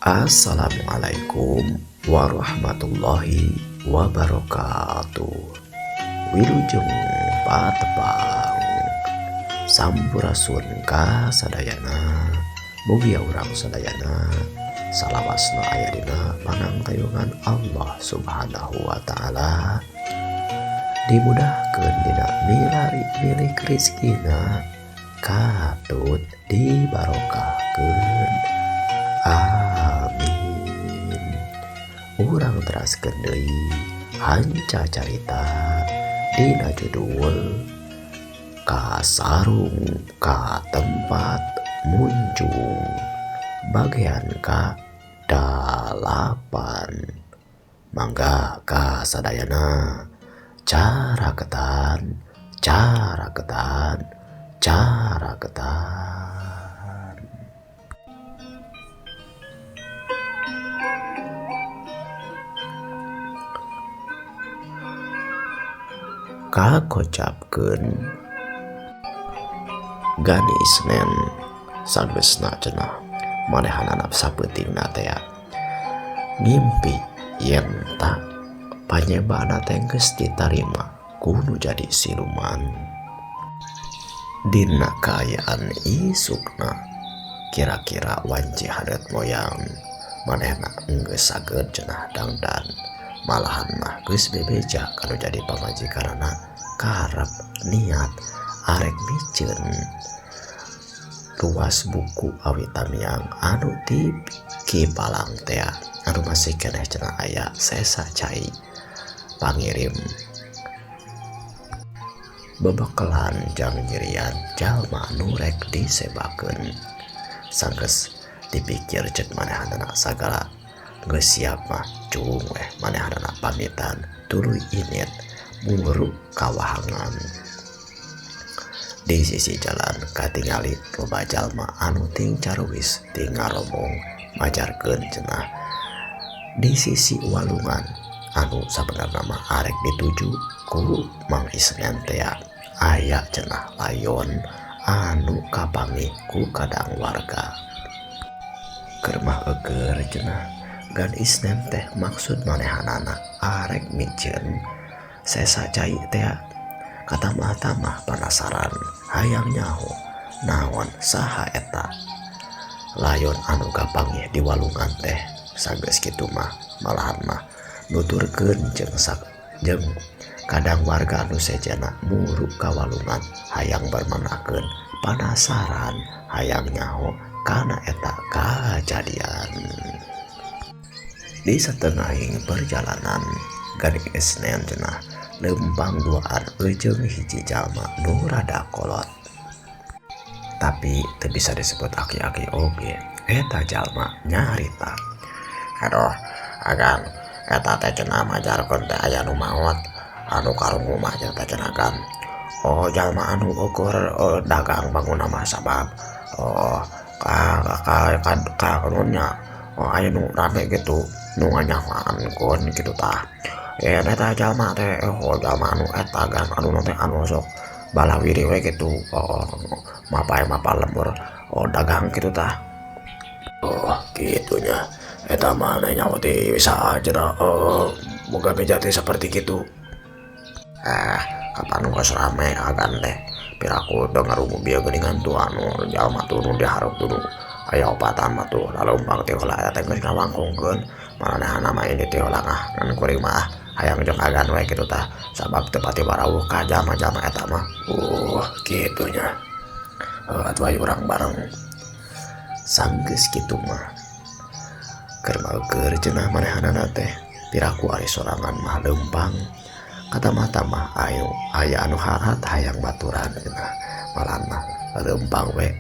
Assalamualaikum warahmatullahi wabarakatuh. Wilujeng patepang Sampurasun ka sadayana. Mugia urang sadayana salawasna aya dina panangtayungan Allah Subhanahu wa taala, dimudahkeun dina milari milik rizkina, katut dibarokahkeun, amin. Urang teraskeun deui hanca carita dina judul Kasarung ka Tempat Muncung bagian ka 8. Mangga ka sadayana caraketan caraketan caraketan. Kakocapkeun Gani Isnen sageusna cenah manehanana sapeutingna teh ngimpi yen ta panyebana teh geus ditarima ku nu jadi siluman. Dina kaayaan isukna kira-kira wanci hareut moyang manehna geus saged cenah dangdan, malahan mah geus bebeja kanu jadi pamajikanana karep niat arek miceun ruas buku awi tamiang anu ti Ki Palang tea anu masih keneh cenah aya sesa cai pangirim bebekelan jang nyirian jalma nu rek disebakeun. Sanggeus dipikir cek manehanana sagala geus siap mah cung weh manehanana pamitan tuluy init muru kawahangan. Di sisi jalan katingali loba jalma anu ting caruwis ting ngaromong majarkeun cenah. Di sisi walungan anu sabenarna mah arek dituju ku Mang Isnen tea aya cenah layon anu kapanggih ku kadang warga. Keur mah eueur cenah Gan Isnen teh maksud manehanana arek miceun sesa cai tea. Katamah-tamah penasaran hayang nyaho naon saha eta layon anu kapanggih di walungan teh. Sageus kitu mah malahan mah nuturkeun jeung jeung kadang warga anu sejena muru ka walungan hayang bermanakeun panasaran hayang nyaho kana eta kajadian. Di satengahing perjalanan Gani Isnen cenah lempang duaan eujeung hiji jalma nu rada kolot, tapi teu bisa disebut aki-aki oge. Eta jalma nyarita, aduh agan eta teh cenah majarkeun teh aya nu maot anu karungu mah teh cenah kan. Oh jalma anu ukur dagang bangun mah sabab oh ka ka ka ka nya oh aya nu rame gitu nu nganyahoan kun gitu tah. Eta jalma teh oh jalma anu eta gan anu teh anu sok balawiri we gitu oh mapai mapal lembur oh dagang gitu tah. Oh gitunya eta mah nyawa teh bisa aja dah oh moga beja teh seperti gitu. Kapan geus rame agan teh piraku teu ngarungu bieu geuningan tuh anu jalma tuh nu dihareup tuh aya opatan mah tuh lalumpang teh heula eta teh geus ngawangkongkeun maranehana mah ini teh heula ngan kuring mah hayang jeung agan we kitu tah sabab teu pati warawuh ka jalma-jalma eta mah. Gitunya atuh ayo urang bareng. Sanggeus kitu mah keur mah cenah manehanana teh piraku ari sorangan mah leumpang katamah-tamah ayo aya anu harat hayang baturan cenah malahan mah leumpang we.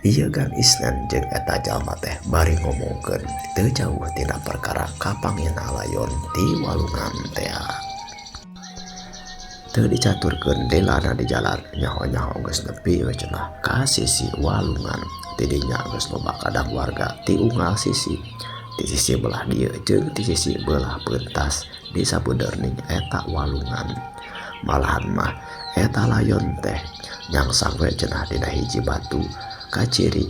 Ieu Gan Isnen jeung eta jalma teh bari ngomongkeun teu jauh tina perkara kapanggihna layon di walungan tea. Teu dicaturkeun delana di jalan nyaho-nyaho geus nepi we cenah ka sisi walungan. Tidinya geus loba kadang warga ti unggal sisi, ti sisi belah dieu jeung ti sisi belah peuntas di sabeudeurning eta walungan. Malahan mah eta layon teh nyangsang we cenah dina hiji batu kaciri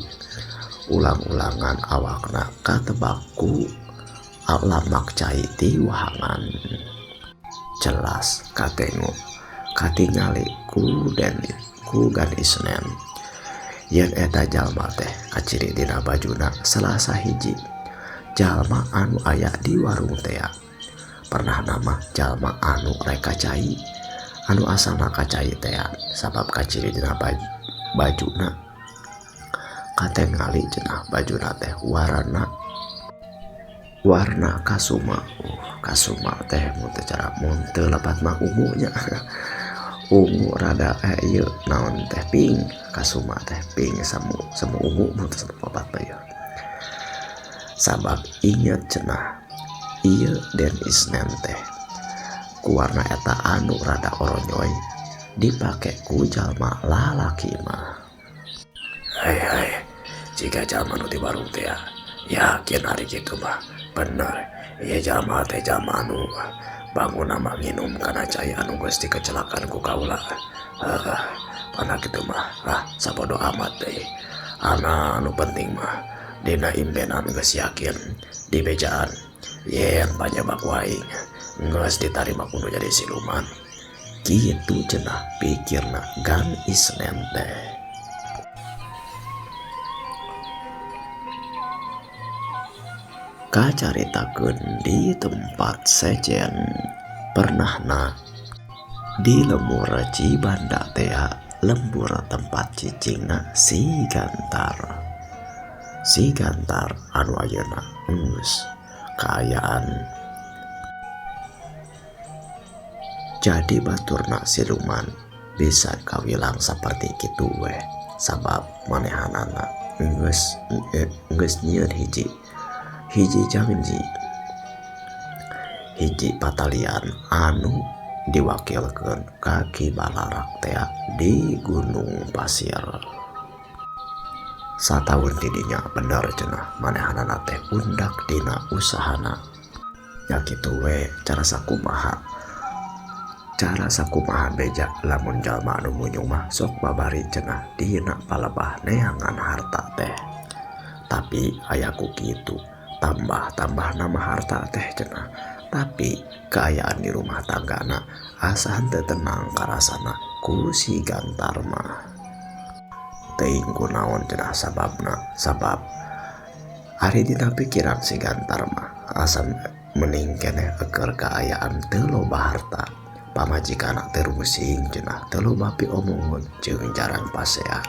Ulang-ulangan awakna katebak ku lamak cai ti wahangan. Jelas katengu katingali ku den ku Gan Isnen yen eta jalma teh kaciri dina bajuna salah sahiji jalma anu aya di warung tea. Pernah nama jalma anu rek kacai anu asalna kacai tea sabab kaciri dina bajuna katingali cenah bajuna teh warna warna kasuma. Kasuma teh mun teu cara mun teu lepat mah ungunya. Ungu rada ieu naon teh pink, kasuma teh pink semu semu ungu mun teu lepat mah ieu. Sabab inget cenah ieu Den Isnen teh ku warna eta anu rada oronyoy dipake ku jalma lalaki mah. Hei hei, jika jalma nu di warung teh yakin hari kitu mah bener ieu jalma teh jalma anu bangun mah nginum kana cai anu geus dikecelakaan ku kaula. Heeh, pana kitu mah ah sabodo amat deui. Ana anu penting mah dina imbenan geus yakin dibejaan yen panyebab aing geus ditarima kudu jadi siluman. Kitu cenah pikirna Gan Isnen teh. Kacaritakeun di tempat sejen pernahna di lembur Cibanda tea lembur tempat cicingna si Gantar. Si Gantar anu ayeuna geus kaayaan jadi baturna siluman bisa kawilang saperti kitu weh sabab manehanana geus geus nyieun hiji hiji janji hiji patalian anu diwakilkeun ka Ki Balarak tea di Gunung Pasir. Sataun tidinya bener cenah manehanana teh undak dina usahana. Nya kitu we cara sakumaha. Cara sakumaha beja lamun jalma anu munyung mah sok babari cenah dina palebah neangan harta teh. Tapi aya ku kitu tambah-tambah nama harta teh cenah, tapi keayaan di rumah tanggana asa henteu tenang karasana ku si Gantar mah. Teuing kunaon cenah sababna, sabab ari dina pikiran si Gantar mah asa mending keneh eukeur kaayaan teu loba harta, pamajikanna teu rusing cenah, teu loba piomongeun jeung jarang pasea.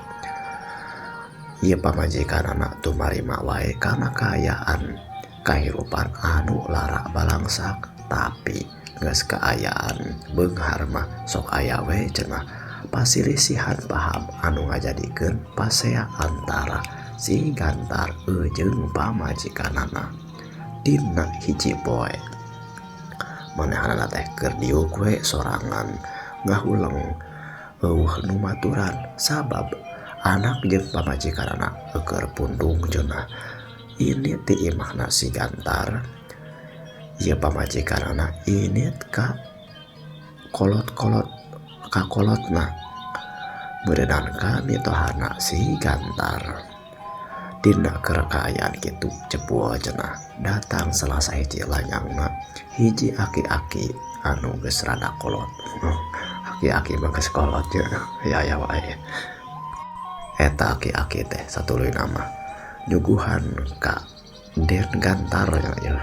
Ieu pamajikanana tumarima wae kana kaayaan kahirupan anu lara balangsak, tapi geus kaayaan beunghar mah sok aya we cenah pasilisihan paham anu ngajadikeun pasea antara si Gantar jeung pamajikanana. Dina hiji poe manehanana teh keur diuk we sorangan ngahuleng eueuh nu maturan sabab anak jeung pamajikanana keur pundung cenah. Ini ti imahna si Gantar ieu pamajikanana ini ka kolot-kolot ka kolotna meureunana ka mitohana si Gantar. Dina keur kaayaan kitu cepul cenah datang salah sahiji lanyangna hiji aki-aki anu geus rada kolot. Aki-aki mah geus kolot ya ya wae. Eta aki-aki teh satuluyna mah nyuguhan ka Den Gantar ya.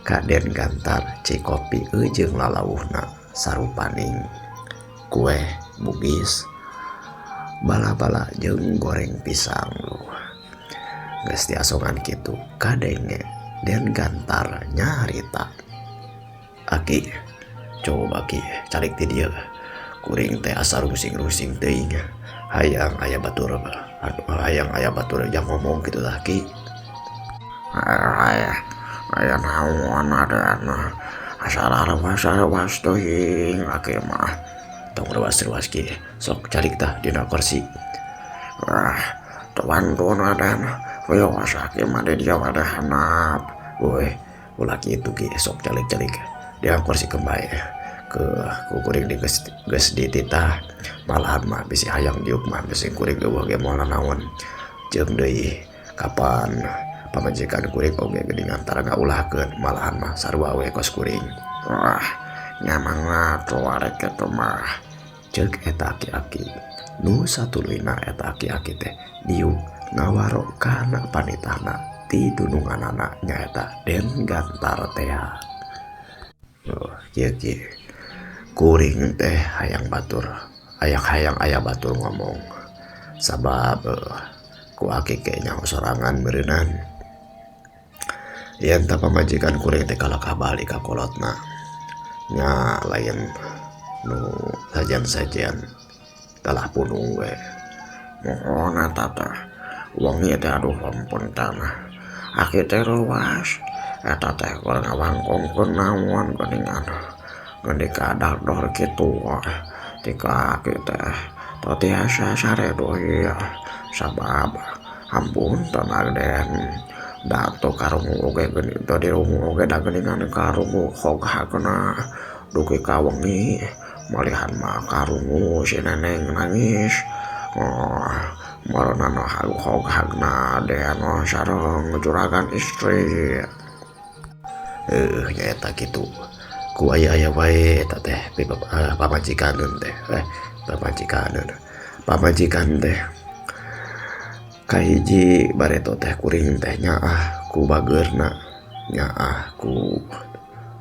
Ka Den Gantar cikopi jeung lalauhna sarupaning kue bugis bala-bala jeung goreng pisang. Geus diasongan kitu kadenge Den Gantar nyarita, aki coba ki calik ti dieu kuring teh asa rusing-rusing teuing hayang aya batur hayang aya batur jang ngomong kitu tah ki. Aya naon adana asa rewas-rewas teuing aki mah. Tong rewas-rewas ki sok calik tah dina kursi. Ah tuan tuan adana wios aki mah di dieu ada hanap. Woi ulah kitu ki sok calik-calik dina kursi kembali ke kuring di geus dititah malahan mah bisi hayang diuk mah bisi kuring eueuh ge moal nanaon. Jeung deui Kapan pamajikan kuring oge geuningan tara ngaulahkeun malahan mah sarua we kos kuring. Wah, nyamang atuh arek kitu mah. Ceuk eta aki-aki. Nu satuluyna eta aki-aki teh diuk ngawaro kana panitahna ti dununganana nyaeta Den Gantar tea. Oh, kieu kieu. Kuring teh hayang batur, hayang-hayang aya batur ngomong. Sabab ku aki ke nyaho sorangan meureunnan. Yen ta pamajikan kuring teh kalakah balik ka kolotna. Nya lain nu sajian-sajian telah punung we. Mohon eta teh. Wengi teh aduh ampun tanah. Aki teh reuas. Eta teh keur ngawangkongkeun naon geuningan. Geuning kadar-dor kitu. Tika aki teh teu tiasa sare deui. Sabab ampun tanah den. Dato karungu oge geuning teu dirungu oge da geuningan karungu hoghagna dugi ka wengi malihan mah karungu si neneng nangis. Oh, maranana hoghagna den sareng juragan istri. Nyaeta kitu. Ku aya-aya wae eta teh pamajikaneun teh. Pamajikaneun. Pamajikan teh kahiji bareto teh kuring teh nyaah ku bageurna, nyaah ku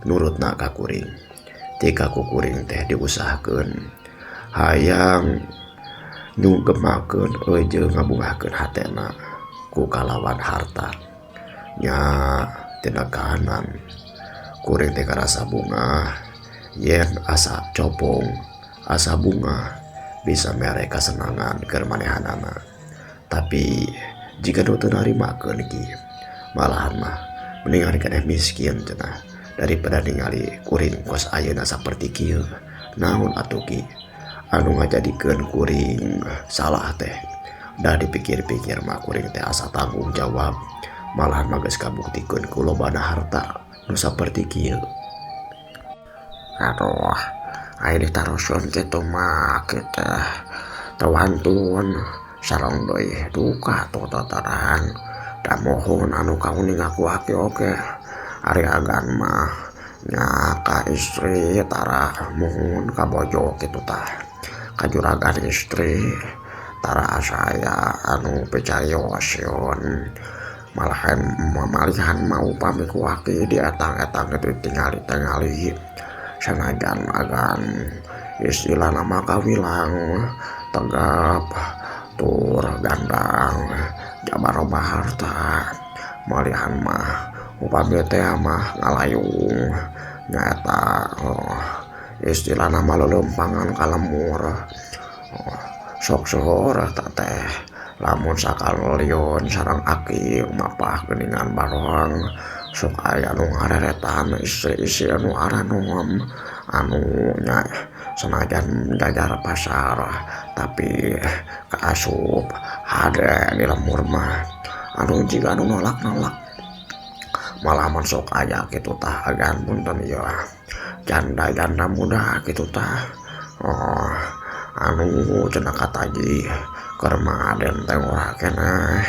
nurutna ka kuring. Tika ku kuring teh diusahakeun hayang nyugemakeun jeung ngabungahkeun hatena ku kalawan harta. Nya tina kahanan kuring teh karasa bungah yen asa copong, asa bungah bisa mere kasenangan keur manehanana. Tapi jika nu teu narimakeun ki malahan mah mendingan keneh miskin cenah daripada ningali kuring kos ayeuna saperti kieu. Naon atuh ki anu ngajadikeun kuring salah teh? Da dipikir-pikir mah kuring teh asa tanggung jawab, malahan mah geus kabuktikeun ku lobana harta nu saperti kieu. Aduh, aya ditaroseun kitu mah kitu teu wantun sareng deui duka tuh tataran. Da mohon anu kauninga ku aki oge. Ari agan mah nya ka istri tara mohon ka bojo kitu tah. Ka juragan istri tara asa aya anu picariosieun. Malahan mamalihan mau upami ku aki dietang-etang kitu tingali-tingali. Sanajan agan istilahna mah kawilang tegap tur gandang jabar loba harta. Malihan mah upami teh mah ngalayung nyaeta istilahna mah leuleumpangan ka lemur. Oh, sok sohor eta teh lamun sakalion sareng aki mapah geuningan barong sok aya nu ngareretan istri-istri anu aranom anu nya sanajan jajar pasar tapi kaasup hade di lemur mah anu jiga anu nolak-nolak. Malaman sok aya kitu tah agan punten ieu janda-janda muda kitu tah. Oh, anu cenah kataji keur mah aden teh ngora keneh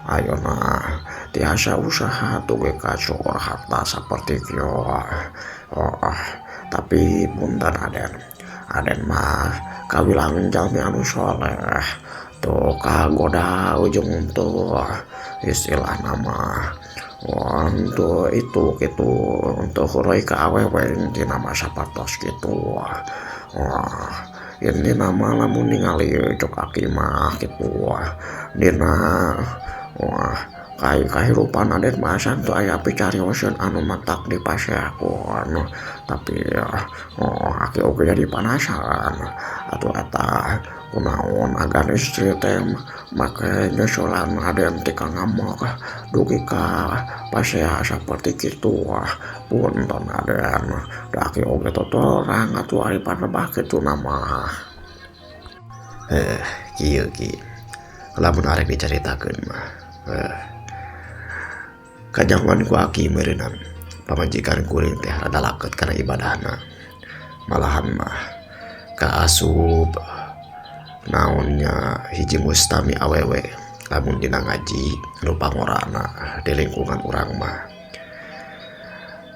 ayeuna tiasa usaha tuge kacor harta saperti kieu. Oh, tapi punten aden, aden mah kawilang jalmi anu soleh tuh kagoda ujung tuh istilahna mah. Wah, untuk itu gitu, untuk huroi ke awewe inti nama sapertos gitu. Wah, ini nama lamun ningali cok aki mah gitu. Dina, wah, kai kahirupan aden mah santu aya picarioseun anu matak dipaseakon. Tapi oh, aki oge jadi penasaran. Atuh eta kunaon agan istri teh make nyusulan aden teh ka ngamuk dugi ka pasea saperti kitu. Punten aden, da aki oge totorang atuh ari panebah kitu nama. Kieu ki. Lamun arek dicaritakeun mah. Kajangan ku aki meureunan pamajikan kuring teh rada laket kana ibadahna. Malahan mah kaasup naonnya hiji mustami awewe Lamun dina ngaji anu pangorana di lingkungan urang mah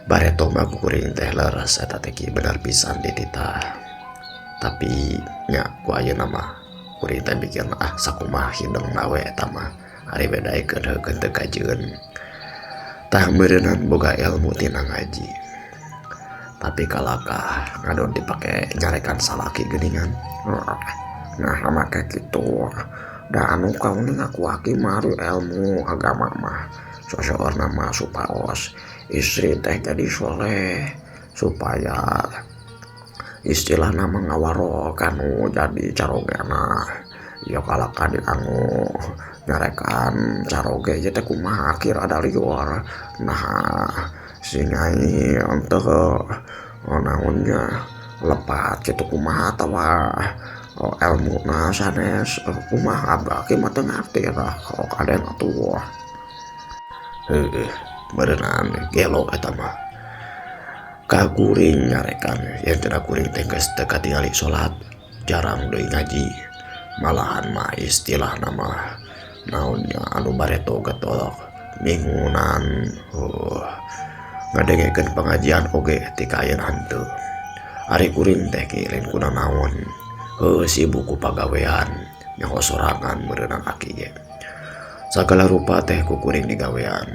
bareto mah kuring teh leres eta teh ki bener pisan dititah. Tapi nya ku ayeuna mah kuring teh mikirna ah sakumaha hidengna we eta mah ari bedaekeun heukeun teu kajeun. Tah meureunan boga ilmu tina ngaji. Tapi kalakah ngadon dipake nyarekan salaki geuningan. Nah make kitu. Da anu kauninga ku aki mah ari ilmu agama mah soseueurna mah supaos istri teh jadi soleh supaya istilahna mah ngawaro kanu jadi carogena. Ieu kalakah dianggo nyarekan caroge ieu teh kumaha akhir ada lieur. Nah si nyai teu naon nya lepat kitu kumaha atawa elmuna sanes kumaha abdi mah teu ngarti tah kaden atuh. Heueuh meureunan gelo eta mah. Ka kuring nyarekan yen cenah kuring teh geus teu katingali salat, jarang deui ngaji. Malahan mah istilahna mah naon nya anu bareto getol minggunan ngadengekeun pengajian oge ti kaayaan henteu. Ari kuring teh ki lain kunanaon. Heuh sibuk ku pagawean nyaho sorangan meureunan aki ge. Sagala rupa teh ku kuring digawean.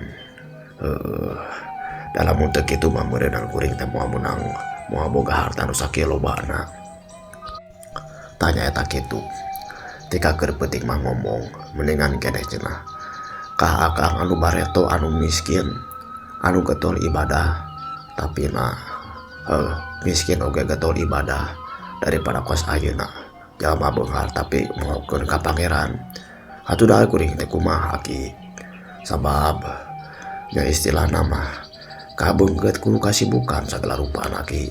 Heueuh da lamun teu kitu mah meureunan kuring teh moal meunang moal boga harta nu sakieu lobana. Tah nyaeta kitu. Tika keur peuting mah ngomong mendingan keneh cenah. Ka akang anu bareto anu miskin anu getol ibadah tapi na miskin oge getol ibadah daripada kos ayeuna jalma beunghar tapi mohokeun ka pangeran. Atuh da kuring teh kumaha aki. Sabab nya istilahna mah kabeungkeut ku kasibukan sagala rupana aki.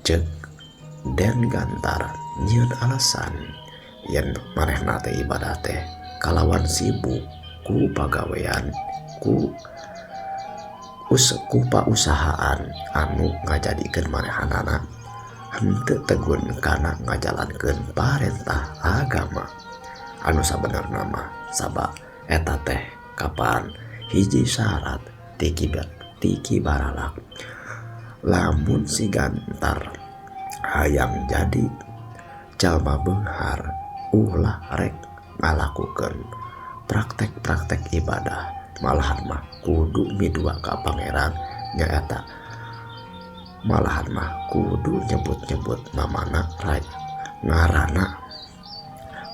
Ceuk Den Gantar nyieun alasan yen manehna teh ibadah teh kalawan sibuk ku pagawean ku ku pausahaan anu ngajadikeun manehanana henteu tegun kana ngajalankeun parentah agama anu sabenerna mah sabab eta teh kapan hiji syarat tiki baralak lamun si Gantar hayang jadi jalma beunghar ulah rek ngalakukeun praktek-praktek ibadah malahan mah kudu midua ka pangeran nyaeta malahan mah kudu nyebut-nyebut namana ngarana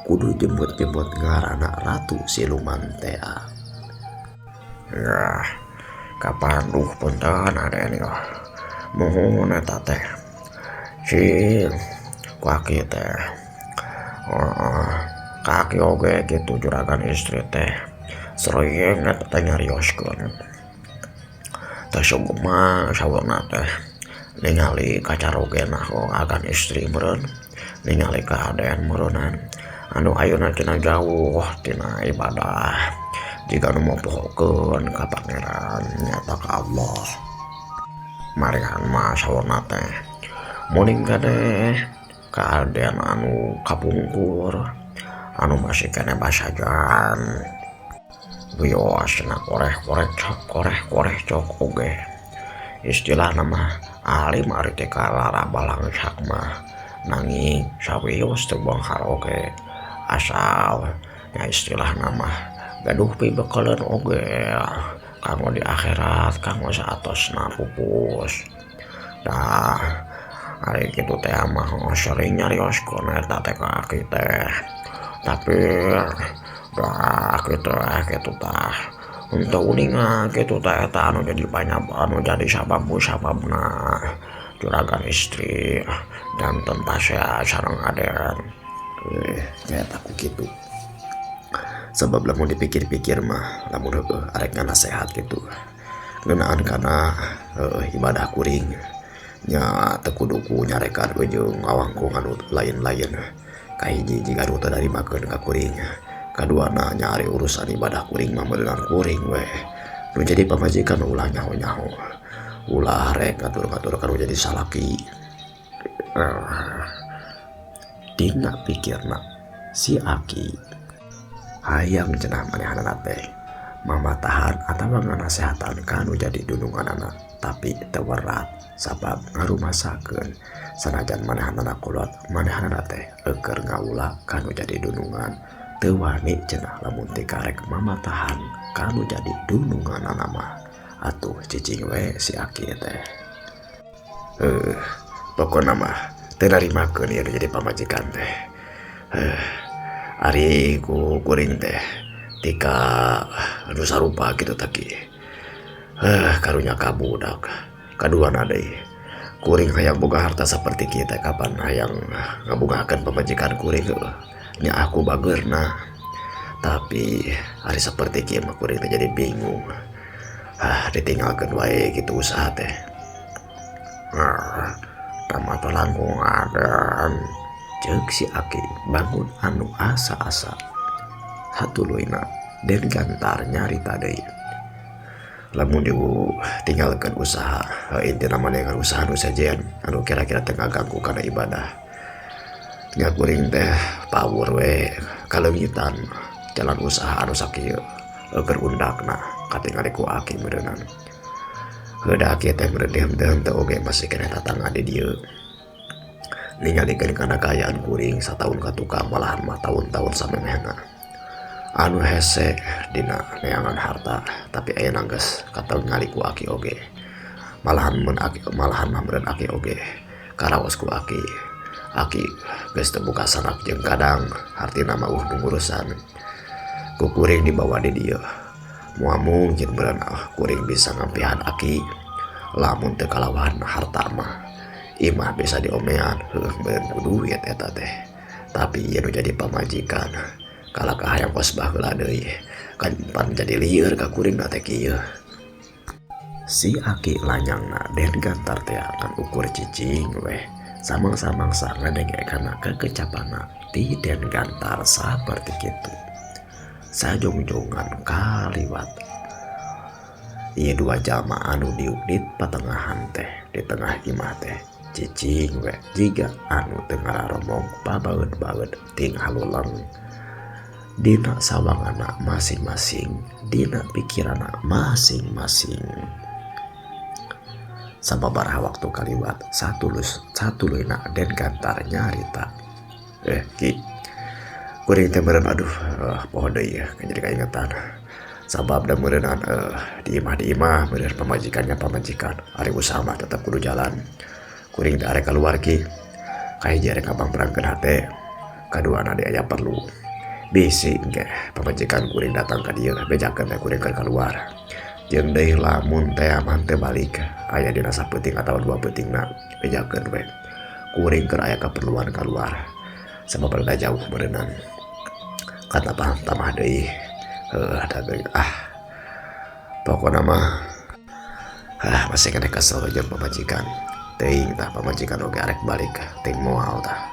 kudu jemput-jemput ngarana ratu siluman tea. Ya kapan duh punten aden ya muhun eta teh si kaki teh kaki oge gitu juragan istri teh sering eta teh nyarioskeun teh sugema saurna teh ningali kacarogena agan istri meureun ningali kahadean meureunan anu ayeuna cenah jauh tina ibadah jika nu mopohokeun ka pangeran nyata ka Allah. Marihan mah saurna teh muning keneh kahadean anu kapungkur anu masih keneh basajan wios cenah koreh-koreh cok koreh-koreh cok oge istilahna mah alim ari teh kalara balangsak mah nanging sawios teu beunghar oge asal nya istilahna mah gaduh pibekeleun oge kanggo di akhirat kanggo saatosna pupus. Dah ari kitu teh mah sering nyarioskeun eta teh ka aki teh tapi dah kitu kitu tah henteu uninga kitu teh eta anu jadi banyak anu jadi sabab sababna juragan istri dan pasea sareng aden. Nyaeta ku kitu. Sebab lamun dipikir-pikir mah lamun heueuh arek nganasehat kitu ngeunaan kana ibadah kuring nya teu kudu ku nyarekan jeung ngawangkong anu lain-lain. Kahiji jiga nu teu narimakeun ka kuring, kaduana nya ari urusan ibadah kuring mah meunang kuring we nu jadi pamajikan ulah nyaho-nyaho ulah rek ngatur-ngatur kanu jadi salaki. Dina pikirna si aki. Hayang cenah manehanana teh mamatahan atawa nganasehatan ka nu jadi dununganana tapi teu werat sabab ngarumasakeun sanajan manehanana kolot manehanana teh eukeun ngawula ka nu jadi dunungan teu wani cenah lamun teu karek mamatahan ka nu jadi dununganana mah atuh cicing we si aki teh. Pokona mah teu narimakeun ieu jadi pamajikan teh. Ari ku kuring teh tika anu sarupa kitu tah ki. Karunya ka budak kaduana deui kuring hayang boga harta saperti kieu teh kapan hayang ngabungakeun pamajikan kuring heueuh nya aku bageurna. Tapi ari saperti kieu mah kuring teh jadi bingung. Ditinggalkeun wae kitu usaha teh. Tama langkung adan ceuk si aki bangun anu asa-asa. Hatuluyna Den Gantar nyarita deui. Lamun ditinggalkeun usaha intina mah neangan usaha nu sejen anu kira-kira teu ngaganggu kana ibadah. Nya kuring teh pawur we kaleungitan jalan usaha anu sakieu eukeun undakna katingali ku aki meureunan. Heuh da aki teh meureun dehem-dehem teh oge masih keneh tatangga di dieu. Ningalikeun kana kaayaan kuring sataun ka tukang malahan mah taun-taun samemehna. Anu hese dina neangan harta tapi ayeuna geus katingali ku aki oge. Malahan mun aki malahan mah meureun aki oge karaos ku aki. Aki geus teu buka sanak jeung kadang hartina mah eueuh nu ngurusan. Ku kuring dibawa di dieu. Moal mungkin meureun kuring bisa ngampihan aki lamun teu kalawan harta mah. Imah bisa diomean heueuh meureun ku duit eta teh. Tapi ieu nu jadi pamajikan kalah ka hayang kos baheula deui kan pan jadi lieur ka kuring na teh kieu. Si aki lanyangna Den Gantar teh ngan ukur cicing weh samang-samangsa ngadenge kana kekecapanna ti Den Gantar saperti kitu. Sajongjongan kaliwat ieu dua jalma anu diuk di patengahan teh di tengah imah teh cicing we jiga anu teu ngararomong pabaeud-baeud ting haluleng dina sawangana masing-masing dina pikiranna masing-masing. Sababaraha waktu kaliwat satulus satuluyna Den Gantar nyarita. Ki kuring teh meureun aduh poho deui ya jadi kaingetan. Sabab da meureunan di imah meureun pamajikannya pamajikan ari usaha mah tetep kudu jalan. Kuring teh arek kaluar ki kahiji arek ngabangbrangkeun hate kaduana deui aya perlu. Bisi engke pamajikan kuring datang ka dieu bejakeun teh kuring keur kaluar. Jeung deui lamun teh mah teu balik aya dina sapeuting atawa dua peutingna bejakeun we. Kuring keur aya kaperluan kaluar. Sabab rada jauh meureunan. Kata paham tamah deui. Pokona mah masih keneh kesel jeung pamajikan. Teuing tah pamajikan oge arek balik teuing moal tah.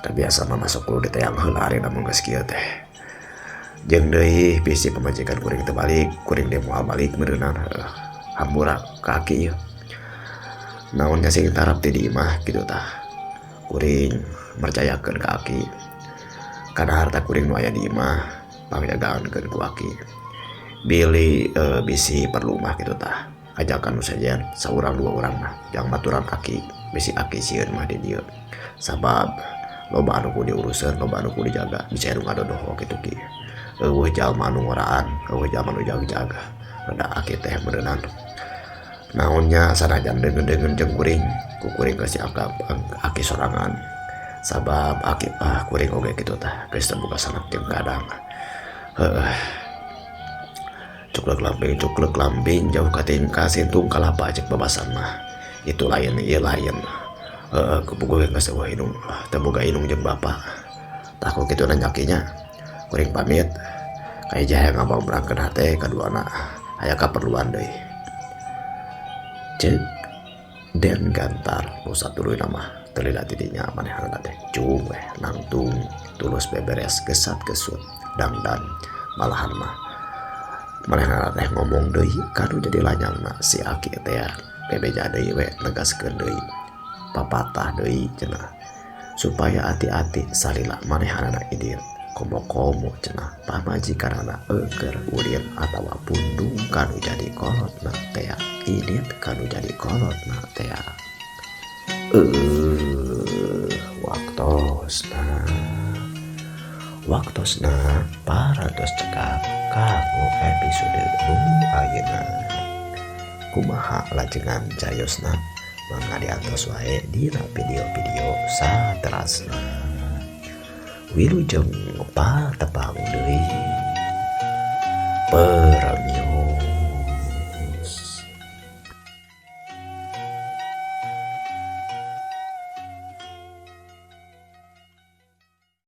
Da biasa mah masuk kudu diteyang heula ari lamun geus kieu teh. Jeung deui bisi pamajikan kuring teu balik, kuring deui moal balik meureunan hampura ka aki ieu. Naon nya sing tarap ti di imah kitu tah. Kuring mercayakeun ka aki. Kana harta kuring nu aya di imah pangjagaankeun ku aki. Bilih bisi perlu mah kitu tah. Ajakan nu sejen saurang dua urang mah jang baturan aki bisi aki sieun mah di dieu. Sabab loba anu kudu diuruseun, loba anu kudu dijaga, bisa anu ngadodoho kitu ki. Eueuh jalma anu ngoraan, eueuh jalma anu jag-jaga. Rada aki teh meureunan. Naonnya sanajan deungeun-deungeun jeung kuring, ku kuring geus dianggap aki sorangan. Sabab aki kuring oge kitu tah, geus teu boga sanak jeung kadang. Heueuh. Cuklek lambing jauh ka sintung kalapa cek babasan mah. Itu lain ieu lain. Heeh, kupuguh geus eueuh indung, teu boga indung jeung bapa. Tah ku kitu nanya akinya. Kuring pamit. Kahiji hayang ngabangbrangkeun hate kaduana aya kaperluan deui. Ceuk Den Gantar nu satuluyna mah teu lila ti dinya manehanna teh cung weh nangtung tulus beberes gesat gesut dangdan malahan mah manehanna teh ngomong deui kanu jadi lanyangna si aki teh bebeja deui we negaskeun deui papatah deui cenah supaya hati-hati salila manehanna idir. Komo-komo cenah pamajikanana euker ulin atawa pundung kanu jadi kolotna tea, indit kanu jadi kolotna tea. Waktosna waktosna parantos cekap kanggo episode nu ayeuna. Kumaha lajengan cariosna? Mangga diantos wae dina video-video saterasna. Wilujeng patepang.